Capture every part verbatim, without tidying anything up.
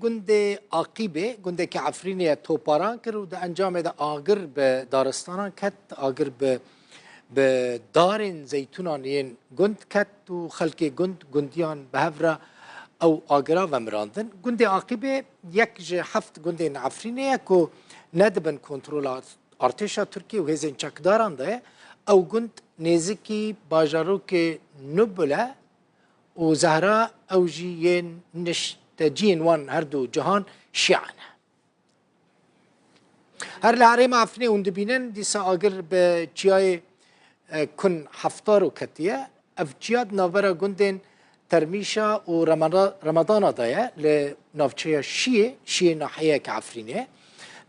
Gundê Aqîbê, gundekî Efrînê ye, toparan kir û di encamê de agir bi daristanan ket, agir bi, bi darên zeytûnan yên gund ket û xelkê gund, gundiyan bi hev re ew agira vemirandin. Gundê Aqîbê yek ji heft gundên Efrînê ye ku ne di bin kontrola artêşa Tirkiyê û hêzên çekdaran de ye. Ew gund nêzikî bajarokê Nubul e û Zehra ew jî yên nişteciyên wan her du cihan Şîa ne. Her li herêma Efrînê hûn dibînin, dîsa agir bi çiyayê, e, Kun Heftaro ketiye. Ev çiya di navbera gundên Termîşa û Remeda-, Remedana de ye, li navçeya Şiyê, Şiyê nahiyeyeke Efrînê.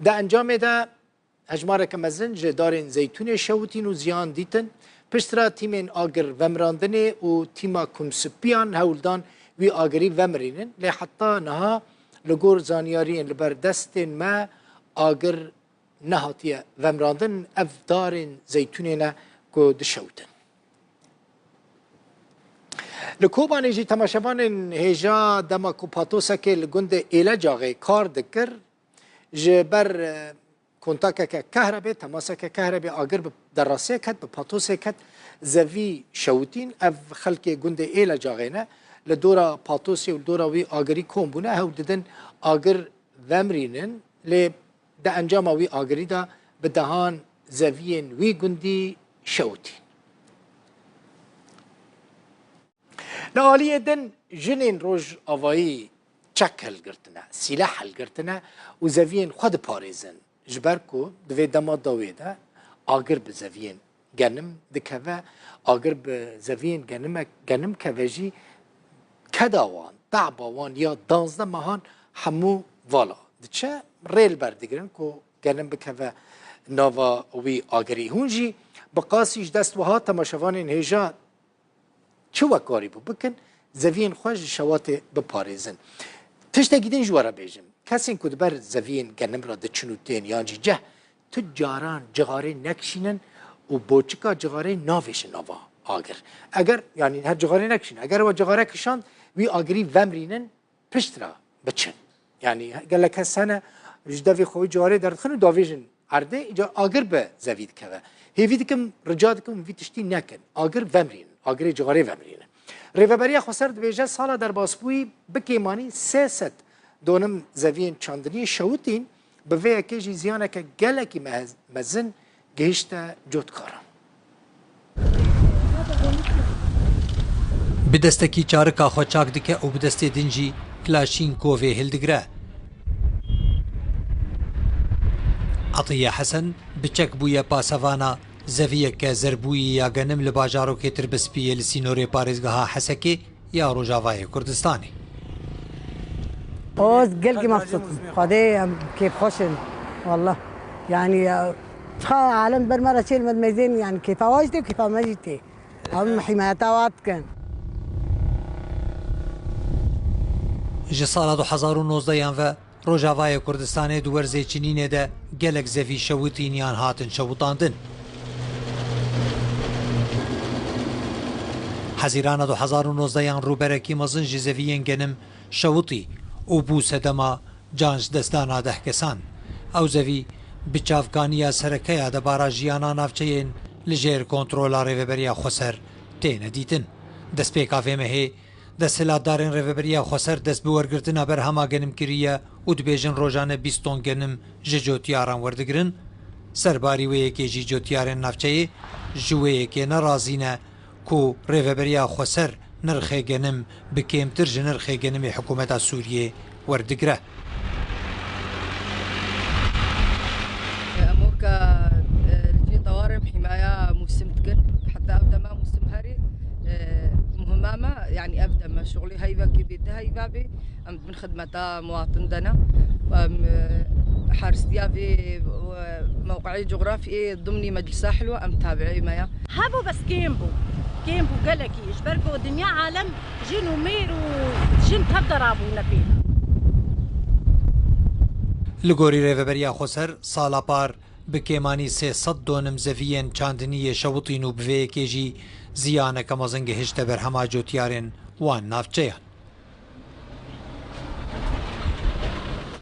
Di encamê de hejmareke mezin ji darên zeytûnê şewitîn û ziyan dîtin. Piştre tîmên agir vemirandinê û tîma Kumsipiyan hewl dan wî agirî vemirînin, lê heta niha li gor zanyariyên li ber destên me agir nehatiye vemirandin. Ev darên zeytûnê ne ku dişewtin. Li Kobanê jî temaşevanên hêja dema ku patosekê li gundê Êlecaxê kar dikir, ji ber, e, kontakeke kehrebê, temaseke kehrebê agir bi derasê ket, bi patosê ket, zevî şewitîn. Ev xelkê gundê Êlecaxê ne. Li dora patosê û li dora wî agirî kom bûne, hewl didin agir vemirînin. Lê di encama wî agirî de bi dehan zeviyên wî gundî şewitîn. Li aliyê din jinên Rojavayî çek hilgirtine, sîleh hilgirtine û zeviyên xwe diparêzin. Ji ber ku di vê dema dawê de agir bi zeviyên genim dikeve, agir bi zeviyên genimek, genim keve jî keda wan, te'ba wan ya danzdeh mehan hemû vala diçe, rê li ber digirin ku genim bikeve nava wî agirî. Hûn jî bi qasî ji dest wiha temaşevanên hêja çi wekarîbû bikin, zeviyên xwe ji şewatê biparêzin. Tiştekî din ji we re bêjim, kesên ku di ber zeviyên genim re diçin û tên yan jî ceh tu caran cixarê nekişînin û boçika cixarê navêşin nava agir. Eger, yanî her cixarê nekişînin, eger we cixare kişand, wî agirî vemirînin, piştre biçin. Yanî gelek kes hene ji devê xwe wî ciwarê derdixin û davêjin erdê, îca agir bi zevî dikeve. Hêvî dikim, rica dikim vî tiştî nekin. Agir vemirînin. Agirê ciwarê vemirînin. Rêveberiya Xweser dibêje sala derbasbûyî bi kêmanî sê sed donim zeviyên çandiniyê şewitîn, bi vê yekê jî ziyaneke gelekî mehez-, mezin gihişte cotkaran. Bi destekî çarika xwe çak dike û bi destê din jî Klaşînkovê hildigire. Etiye Hesen bi çek bûye pasevana zeviyeke zerbûyî ya genim li bajarokê Tirbispiyê li sînorê parêzgeha Hesekê ya Rojavayê Kurdistanê. Ez gelkî mebsût im. Xwedê em kêfxweş in. Wallah. Yanî, e, çiqa alem ber me re çêl me mêzên, yanî kêfa wa jî tê, kêfa me jî tê. Em hîmayeta wa dikin. Ji sala du hezar û nozdeh yan ve Rojavayê Kurdistanê di werzê çinînê de gelek zevî şewitîn yan hatin şewitandin. Hezîrana du hezar û nozdeh yan rûberekî mezin ji zeviyên genim şewitî û bû sedema can ji destdana deh kesan. Ew zevî bi çavkaniya sereke ya debara jiyana navçeyên li jêr kontrola Rêveberiya Xweser têne dîtin. Destpêka vê mehê, desthilatdarên Rêveberiya Xweser dest bi wergirtina berhema genim kiriye û dibêjin rojane bîst ton genim ji cotiyaran werdigirin. Serbarî wê yekê jî cotiyarên navçeyê ji wê yekê nerazî ne ku Rêveberiya Xweser nirxê genim bi kêmtir ji nirxê genimê hikûmeta Sûriyê werdigire. Em weke, e, li cihê tawarim hîmaya mûsim dikin. Heta ev dema mûsim herî, e, muhima me, yanî ev deme şixulî heyvekê bê, du heyva bê, em bin xidmeta muwatin de ne. Em, e, her stiya vê, e, mewqeyê cografyê dimnî Meclisa Hilwa em tabi'ê me ya. Hebû bes kêm bû. Kêm bû gelekî. Ji ber ku dinya alem jin û mêr û jin tev de rabûne pê. Li gorî Rêveberiya Xweser, sala par bi kêmanî sê sed donim zeviyên çandiniyê şewitîn û bi vê yekê jî ziyaneke mezin gihişte berhema cotiyarên wan navçeyan.